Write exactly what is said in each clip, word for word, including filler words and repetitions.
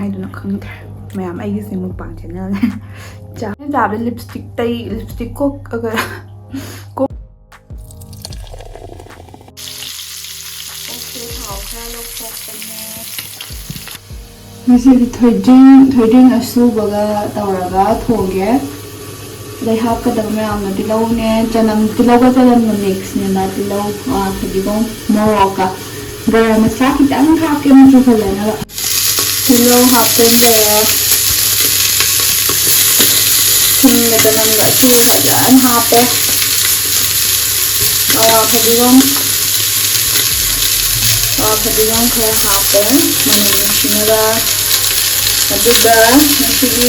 ꯍꯥꯏꯗꯨꯅ ꯈꯪꯗ꯭ꯔꯦ꯫ ꯃꯌꯥꯝ, ꯑꯩꯒꯤꯁꯦ ꯃꯨꯛꯕꯥꯡ ꯆꯦꯅꯦꯜꯅꯦ꯫ ꯆꯥꯕꯗ ꯂꯤꯞꯁꯇꯤꯛ ꯇꯩ, ꯂꯤꯞꯁꯇꯤꯛ ꯀꯣꯛꯑꯒ ꯀꯣꯛ ꯉꯁꯤꯗꯤ ꯊꯣꯏꯗꯤꯡ, ꯊꯣꯏꯗꯤꯡ ꯑꯁꯨꯕꯒ ꯇꯧꯔꯒ ꯊꯣꯡꯒꯦ꯫ ꯑꯗꯩ ꯍꯥꯞꯀꯗꯕ ꯃꯌꯥꯝꯅ ꯇꯤꯜꯍꯧꯅꯦ, ꯆꯅꯝ, ꯇꯤꯜꯍꯧꯒ ꯆꯅꯝꯒ ꯃꯤꯛꯁꯅꯦꯕ꯫ ꯇꯤꯜꯍꯧ, ꯑꯥ, ꯐꯗꯤꯒꯣꯝ, ꯃꯣꯔꯣꯛꯀ꯫ ꯒꯔꯝ ꯃꯁꯥꯂꯥ ꯈꯤꯇꯪ ꯍꯥꯞꯀꯦ ꯃꯆꯨ ꯐꯖꯅꯕ꯫ ꯇꯤꯜꯍꯧ ꯍꯥꯞꯆꯤꯟꯖꯔꯦ꯫ ꯊꯨꯝꯒ ꯆꯅꯝꯒ ꯑꯁꯨꯕ ꯐꯖꯅ ꯍꯥꯞꯄꯦ꯫ ꯑꯥ, ꯐꯗꯤꯒꯣꯝ, ꯑꯥ, ꯐꯗꯤꯒꯣꯝ ꯈꯔ ꯍꯥꯞꯄꯦ ꯃꯅꯝ ꯅꯨꯡꯁꯤꯅꯕ꯫ ꯑꯗꯨꯒ ꯉꯁꯤꯒꯤ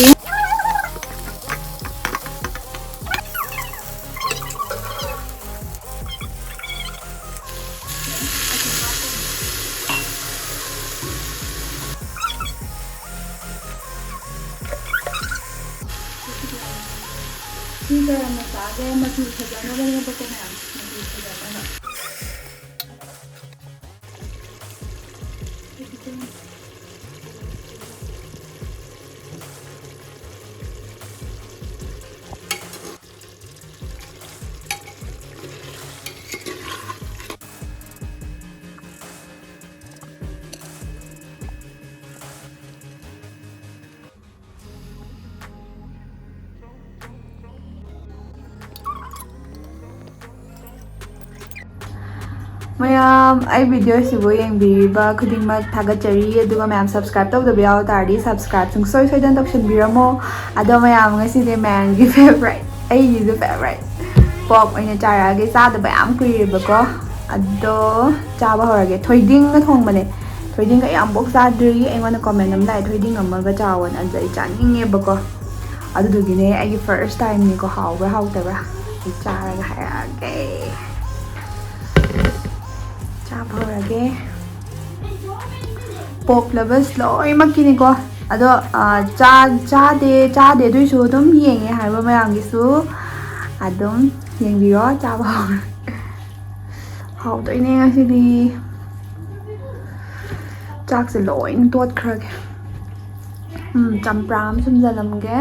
ꯁꯤ ꯒꯔꯝ ꯃꯁꯥꯂꯥꯁꯦ ꯃꯆꯨ ꯐꯖꯅꯕꯅꯦꯕꯀꯣ ꯃꯌꯥꯝ, ꯃꯆꯨ ꯐꯖꯅꯕ꯫ ꯃꯌꯥꯝ, ꯑꯩ ꯚꯤꯗꯤꯑꯣꯁꯤꯕꯨ ꯌꯦꯡꯕꯤꯔꯤꯕ ꯈꯨꯗꯤꯡꯃꯛ ꯊꯥꯒꯠꯆꯔꯤ꯫ ꯑꯗꯨꯒ ꯃꯌꯥꯝ, ꯁꯕꯁꯀ꯭ꯔꯥꯏꯕ ꯇꯧꯗꯕ ꯌꯥꯎ ꯇꯥꯔꯗꯤ ꯁꯕꯁꯀ꯭ꯔꯥꯏꯕ ꯁꯨꯡꯁꯣꯏ ꯁꯣꯏꯗꯅ ꯇꯧꯁꯟꯕꯤꯔꯝꯃꯣ꯫ ꯑꯗꯣ ꯃꯌꯥꯝ, ꯉꯁꯤꯗꯤ ꯃꯌꯥꯝꯒꯤ ꯐꯦꯚꯣꯔꯥꯏꯠ, ꯑꯩꯒꯤꯁꯨ ꯐꯦꯚꯣꯔꯥꯏꯠ ꯄꯣꯛ ꯑꯣꯏꯅ ꯆꯥꯔꯛꯑꯒꯦ꯫ ꯆꯥꯗꯕ ꯌꯥꯝ ꯀꯨꯏꯔꯦꯕꯀꯣ꯫ ꯑꯗꯣ ꯆꯥꯕ ꯍꯧꯔꯒꯦ꯫ ꯊꯣꯏꯗꯤꯡꯒ ꯊꯣꯡꯕꯅꯦ꯫ ꯊꯣꯏꯗꯤꯡꯒ ꯑꯩ ꯑꯃꯨꯛꯐꯥꯎ ꯆꯥꯗ꯭ꯔꯤ꯫ ꯑꯩꯉꯣꯟꯗ ꯀꯣꯃꯦꯟ ꯑꯃ ꯂꯥꯛꯑꯦ, "ꯊꯣꯏꯗꯤꯡ ꯑꯃꯒ ꯆꯥꯎꯑꯣꯅ", ꯑꯗꯨꯗ ꯑꯩ ꯆꯥꯅꯤꯡꯉꯦꯕꯀꯣ꯫ ꯑꯗꯨꯗꯨꯒꯤꯅꯦ, ꯑꯩꯒꯤ ꯐꯥꯔꯁ ꯇꯥꯏꯝꯅꯤꯀꯣ꯫ ꯍꯥꯎꯕ꯭ꯔꯥ ꯍꯥꯎꯇꯕ꯭ꯔꯥ ꯑꯩ ꯆꯥꯔꯒ ꯍꯥꯏꯔꯛꯑꯒꯦ꯫ ꯆꯥꯕ ꯍꯧꯔꯒꯦ꯫ ꯄꯣꯛ ꯂꯚꯔꯁ ꯂꯣꯏꯅꯃꯛꯀꯤꯅꯤꯀꯣ꯫ ꯑꯗꯣ, ꯑ, ꯆꯥ-, ꯆꯥꯗꯦ, ꯆꯥꯗꯦ ꯑꯗꯨꯏꯁꯨ ꯑꯗꯨꯝ ꯌꯦꯡꯉꯦ ꯍꯥꯏꯕ ꯃꯌꯥꯝꯒꯤꯁꯨ ꯑꯗꯨꯝ ꯌꯦꯡꯕꯤꯔꯣ꯫ ꯆꯥꯕ ꯍꯧꯔꯦ꯫ ꯍꯥꯎꯗꯣꯏꯅꯦ ꯉꯁꯤꯗꯤ꯫ ꯆꯥꯛꯁꯦ ꯂꯣꯏꯅ ꯇꯣꯠꯈ꯭ꯔꯒꯦ꯫ ꯎꯝ, ꯆꯝꯄ꯭ꯔꯥ ꯑꯃ ꯁꯨꯝꯖꯜꯂꯝꯒꯦ꯫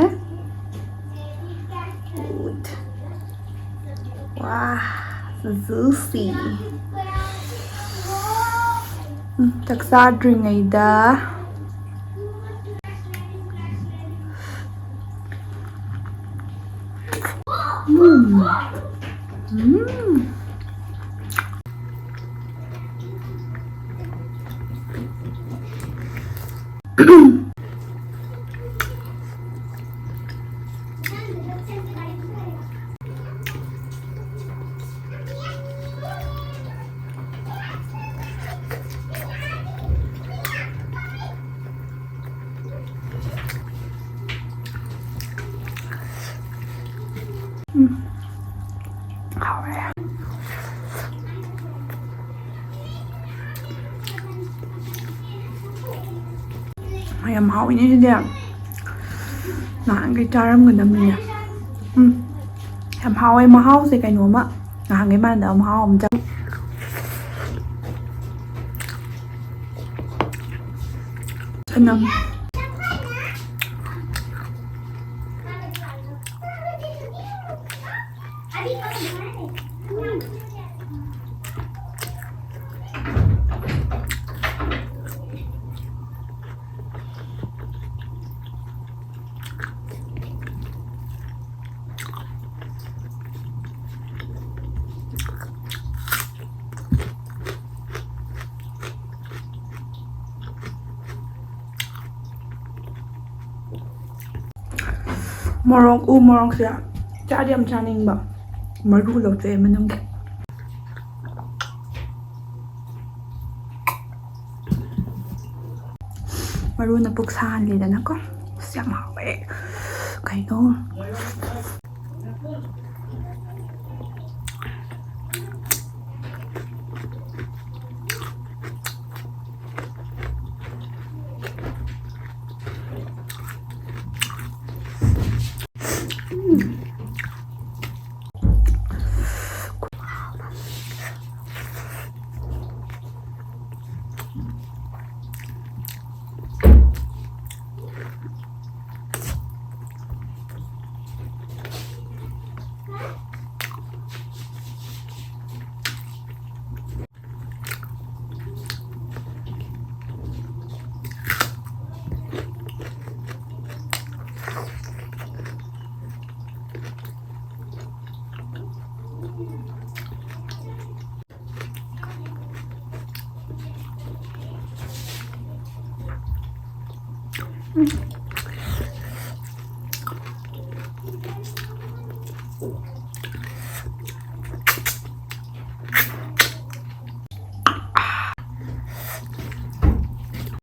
ꯋꯥ, juicy꯫ ꯎꯝ, ꯆꯥꯛ ꯆꯥꯗ꯭ꯔꯤꯉꯩꯗ꯫ ꯎꯝ꯫ ꯎꯝ꯫ ꯎꯝ꯫ ꯍꯥꯎꯔꯦ꯫ ꯌꯥꯝ ꯍꯥꯎꯋꯤꯅꯦ ꯁꯤꯗꯤ꯫ ꯅꯍꯥꯟꯈꯩ ꯆꯥꯔꯝꯒꯗꯕꯅꯤꯅꯦ꯫ ꯎꯝ꯫ ꯌꯥꯝ ꯍꯥꯎꯋꯦ, ꯃꯍꯥꯎꯁꯦ ꯀꯩꯅꯣꯝꯃ ꯅꯍꯥꯟꯈꯩ ꯃꯥꯟꯅꯗꯕ ꯃꯍꯥꯎ ꯑꯃ ꯆꯪꯉꯦ꯫ ꯆꯅꯝ꯫ ꯃꯣꯔꯣꯛ, ꯎ ꯃꯣꯔꯣꯛꯁꯦ ꯆꯥꯗꯤ ꯌꯥꯝ ꯆꯥꯅꯤꯡꯕ, ꯃꯔꯨ ꯂꯧꯊꯣꯛꯑꯦ ꯃꯅꯨꯡꯒꯤ꯫ ꯃꯔꯨꯅ ꯄꯨꯛ ꯁꯥꯍꯜꯂꯤꯗꯅꯀꯣ꯫ ꯑꯁ, ꯌꯥꯝ ꯍꯥꯎꯋꯦ꯫ ꯀꯩꯅꯣ?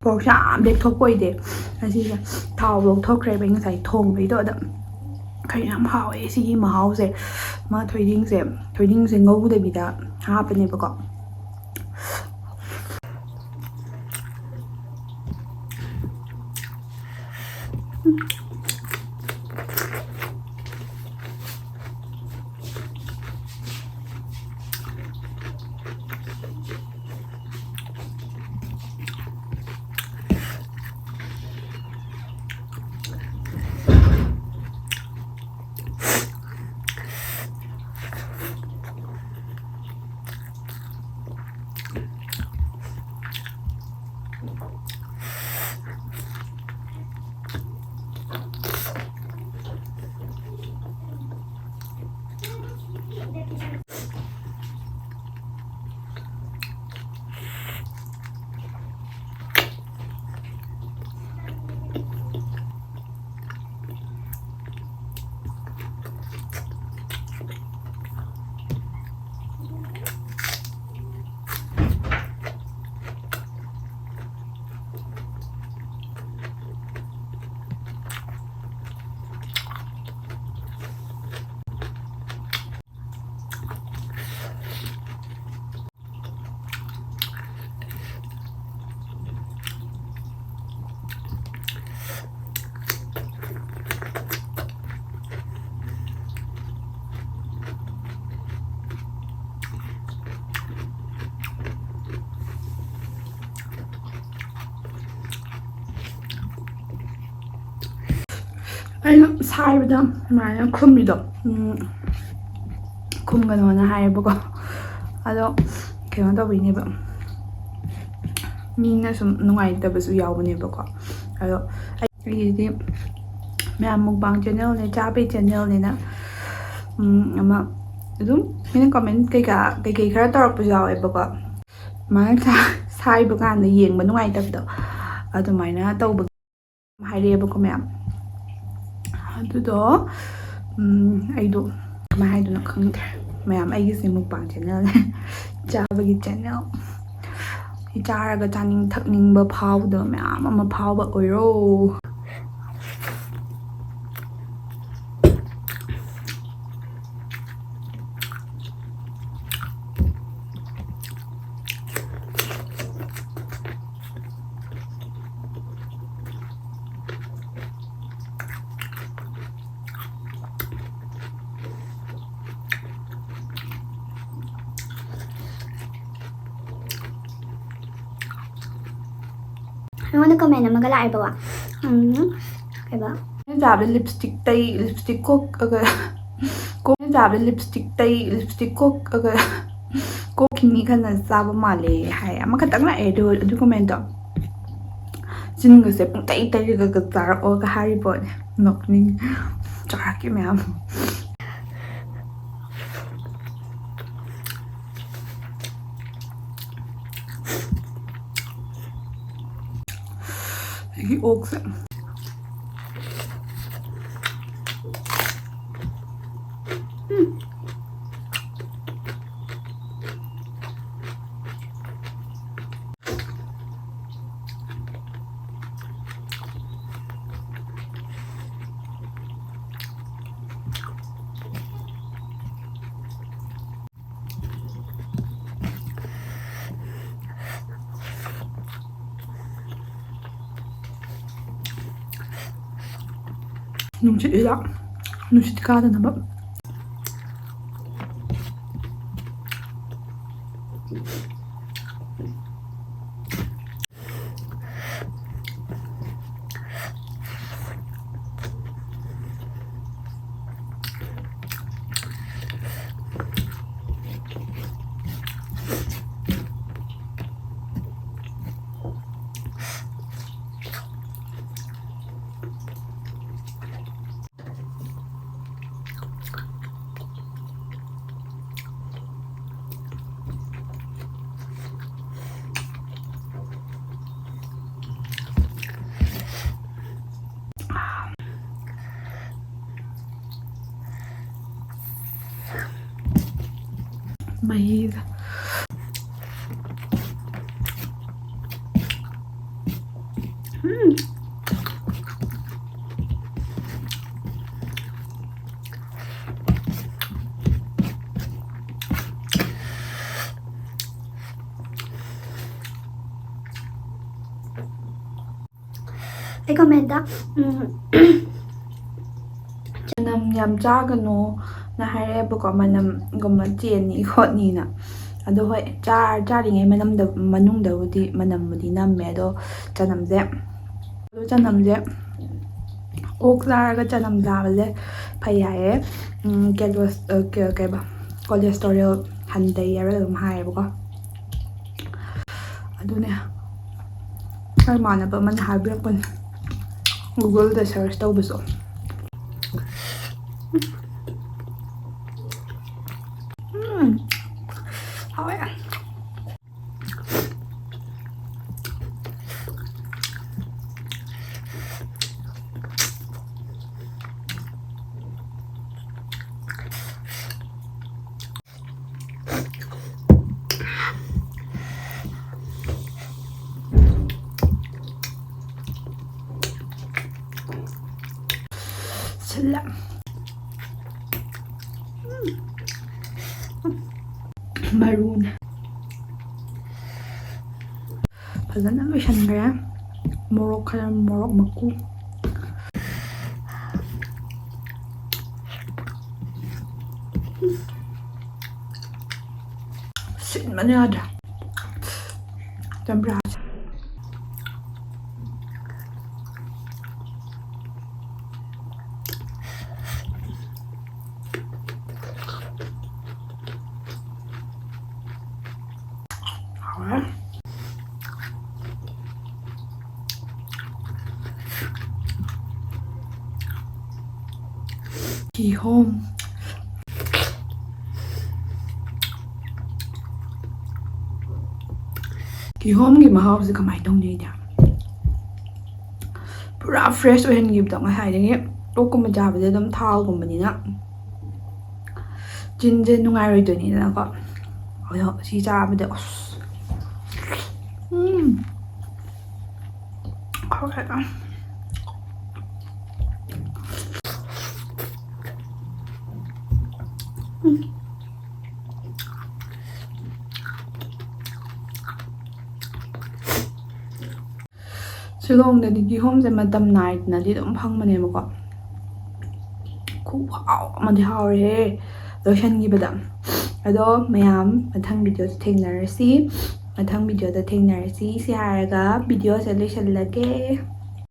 ꯄꯣꯔꯛꯁꯦ ꯌꯥꯝ ꯂꯦꯛꯊꯣꯛꯄ ꯑꯣꯏꯗꯦ꯫ ꯑꯁꯤꯁꯦ ꯊꯥꯎ ꯂꯧꯊꯣꯛꯈ꯭ꯔꯦꯕ ꯑꯩ ꯉꯁꯥꯏ ꯊꯣꯡꯕꯩꯗꯣ꯫ ꯑꯗ ꯀꯩꯅꯣ ꯌꯥꯝ ꯍꯥꯎꯋꯦ ꯁꯤꯒꯤ ꯃꯍꯥꯎꯁꯦ꯫ ꯃꯥ ꯊꯣꯏꯗꯤꯡꯁꯦ, ꯊꯣꯏꯗꯤꯡꯁꯦ ꯉꯧꯗꯕꯤꯗ ꯍꯥꯞꯄꯅꯦꯕꯀꯣ꯫ ꯑꯩꯅ ꯁꯥꯏꯕꯗ ꯑꯗꯨꯃꯥꯏꯅ ꯈꯨꯝꯃꯤꯗꯣ, ꯎꯝ, ꯈꯨꯝꯒꯅꯣꯅ ꯍꯥꯏꯌꯦꯕꯀꯣ꯫ ꯑꯗꯣ ꯀꯩꯅꯣ ꯇꯧꯕꯩꯅꯦꯕ, ꯃꯤꯅ ꯁꯨꯝ ꯅꯨꯡꯉꯥꯏꯇꯕꯁꯨ ꯌꯥꯎꯕꯅꯦꯕꯀꯣ꯫ ꯑꯗꯣ ꯑꯩꯒꯤꯗꯤ ꯃꯌꯥꯝ ꯃꯨꯛꯕꯥꯡ ꯆꯦꯅꯦꯜꯅꯦ, ꯆꯥꯕꯩ ꯆꯦꯅꯦꯜꯅꯤꯅ, ꯎꯝ, ꯑꯃ ꯑꯗꯨꯝ ꯃꯤꯅ ꯀꯃꯦꯟ ꯀꯩꯀꯥ ꯀꯩꯀꯩ ꯈꯔ ꯇꯧꯔꯛꯄꯁꯨ ꯌꯥꯎꯋꯦꯕꯀꯣ꯫ ꯑꯗꯨꯃꯥꯏꯅ ꯁꯥ-, ꯁꯥꯏꯕ ꯀꯥꯟꯗ ꯌꯦꯡꯕ ꯅꯨꯡꯉꯥꯏꯇꯕꯗꯣ ꯑꯗꯨꯃꯥꯏꯅ ꯇꯧꯕꯒꯤ ꯍꯥꯏꯔꯛꯑꯦꯕꯀꯣ ꯃꯌꯥꯝ꯫ ꯑꯗꯨꯗꯣ, ꯎꯝ, ꯑꯩꯗꯣ ꯀꯃꯥꯏ ꯍꯥꯏꯗꯣꯏꯅꯣ ꯈꯪꯗ꯭ꯔꯦ꯫ ꯃꯌꯥꯝ, ꯑꯩꯒꯤꯁꯦ mukbang channelꯅꯦ, ꯆꯥꯕꯒꯤ channel꯫ ꯆꯥꯔꯒ ꯆꯥꯅꯤꯡ ꯊꯛꯅꯤꯡꯕ ꯐꯥꯎꯗꯕ ꯃꯌꯥꯝ ꯑꯃ ꯐꯥꯎꯕ ꯑꯣꯏꯔꯣ꯫ ꯑꯩꯉꯣꯟꯗ comment ꯑꯃꯒ ꯂꯥꯛꯑꯦꯕꯀꯣ꯫ ꯎꯝ, ꯀꯩꯕ? ꯑꯩꯅ ꯆꯥꯕꯗ lipstick ꯇꯩ, lipstick ꯀꯣꯛ, ꯑꯒ, ꯀꯣꯛ, ꯑꯩꯅ ꯆꯥꯕꯗ lipstick ꯇꯩ, lipstick ꯀꯣꯛ, ꯑꯒ, ꯀꯣꯛꯈꯤꯅꯤ ꯈꯟꯅ ꯆꯥꯕ ꯃꯥꯜꯂꯦ ꯍꯥꯏ꯫ ꯑꯃꯈꯛꯇꯪ ꯂꯥꯛꯑꯦ ꯑꯗꯨ, ꯑꯗꯨ commentꯇꯣ꯫ ꯆꯤꯟꯒꯁꯦ ꯄꯨꯡꯇꯩ ꯇꯩꯔꯒ ꯆꯥꯔꯛꯑꯣꯒ ꯍꯥꯏꯔꯤ ꯄꯣꯠꯅꯦ꯫ ꯅꯣꯛꯅꯤꯡ꯫ ꯆꯥꯔꯛꯀꯦ ꯃꯌꯥꯝ꯫ ꯑꯩꯒꯤ ꯑꯣꯛꯁꯦ꯫ ꯅꯨꯡꯁꯤꯠ ꯍꯤꯗꯥꯛ, ꯅꯨꯡꯁꯤꯠ ꯀꯥꯗꯅꯕ꯫ ꯃꯍꯤꯗ꯫ ꯎꯝ꯫ ꯑꯩ ꯀꯃꯦꯟꯇ, ꯎꯝ, ꯆꯅꯝ ꯌꯥꯝ ꯆꯥꯒꯅꯣꯅ ꯍꯥꯏꯔꯛꯑꯦꯕꯀꯣ, ꯃꯅꯝꯒꯨꯝꯕ ꯆꯦꯟꯅꯤ ꯈꯣꯠꯅꯤꯅ꯫ ꯑꯗꯣ ꯍꯣꯏ, ꯆꯥ-, ꯆꯥꯔꯤꯉꯩ ꯃꯅꯝꯗ-, ꯃꯅꯨꯡꯗꯕꯨꯗꯤ ꯃꯅꯝꯕꯨꯗꯤ ꯅꯝꯃꯦ, ꯑꯗꯣ ꯆꯅꯝꯁꯦ, ꯑꯗꯣ ꯆꯅꯝꯁꯦ ꯑꯣꯛ ꯆꯥꯔꯒ ꯆꯅꯝ ꯆꯥꯕꯁꯦ ꯐꯩ ꯍꯥꯏꯌꯦ꯫ ꯎꯝ, ꯀꯦꯂꯣꯁ-, ꯑ, ꯀ-, ꯀꯩꯕ, ꯀꯣꯂꯦꯁꯇꯣꯔꯦꯜ ꯍꯟꯊꯩ ꯍꯥꯏꯕ꯭ꯔꯥ ꯑꯗꯨꯝ ꯍꯥꯏꯌꯦꯕꯀꯣ꯫ ꯑꯗꯨꯅꯦ, ꯑꯩꯈꯣꯏ ꯏꯃꯥꯟꯅꯕ ꯑꯃꯅ ꯍꯥꯏꯕꯤꯔꯛꯄꯅꯦ, Google-ꯗ search ꯇꯧꯕꯁꯨ꯫ ꯎꯝ, ꯍꯥꯎꯋꯦ꯫ ꯁꯤꯜꯂꯦ꯫ ꯎꯝ꯫ ꯃꯔꯨꯅꯦ꯫ ꯐꯖꯅ ꯂꯣꯏꯁꯟꯈ꯭ꯔꯦ꯫ ꯃꯣꯔꯣꯛ ꯈꯔ, ꯃꯣꯔꯣꯛ ꯃꯀꯨ꯫ ꯁꯤꯟꯕꯅ ꯌꯥꯗ꯭ꯔꯦ꯫ ꯆꯝꯄ꯭ꯔꯥꯁꯦ꯫ ꯍꯥꯎꯔꯦ꯫ ꯀꯤꯍꯣꯝ꯫ ꯀꯤꯍꯣꯝꯒꯤ ꯃꯍꯥꯎꯁꯦ ꯀꯃꯥꯏꯅ ꯇꯧꯅꯤ ꯑꯩꯗꯤ? ꯄꯨꯔꯥ fresh ꯑꯣꯏꯍꯟꯈꯤꯕꯗꯣ꯫ ꯉꯁꯥꯏꯗꯒꯤ ꯑꯣꯛꯀꯨꯝꯕ ꯆꯥꯕꯗꯤ ꯑꯗꯨꯝ ꯊꯥꯎꯒꯨꯝꯕꯅꯤꯅ꯫ ꯆꯤꯟꯁꯦ ꯅꯨꯡꯉꯥꯏꯔꯣꯏꯗꯣꯏꯅꯤꯗꯅꯀꯣ꯫ ꯑꯗꯣ ꯁꯤ ꯆꯥꯕꯗ ꯑꯁ, ꯎꯝ, ꯍꯥꯎꯔꯦ꯫ ꯎꯝ꯫ ꯁꯤꯂꯣꯡꯗꯗꯤ ꯀꯤꯍꯣꯝꯁꯦ ꯃꯇꯝ ꯅꯥꯏꯗꯅꯗꯤ ꯑꯗꯨꯝ ꯐꯪꯕꯅꯦꯕꯀꯣ꯫ ꯈꯨꯍꯥꯎ ꯑꯃꯗꯤ ꯍꯥꯎꯔꯦꯍꯦ ꯂꯣꯏꯁꯟꯈꯤꯕꯗ꯫ ꯑꯗꯣ ꯃꯌꯥꯝ, ꯃꯊꯪ ꯚꯤꯗꯤꯑꯣꯗ ꯊꯦꯡꯅꯔꯁꯤ꯫ ꯃꯊꯪ ꯚꯤꯗꯤꯑꯣꯗ ꯊꯦꯡꯅꯔꯁꯤ꯫ ꯁꯤ ꯍꯥꯏꯔꯒ ꯚꯤꯗꯤꯑꯣꯁꯦ ꯂꯣꯏꯁꯜꯂꯒꯦ꯫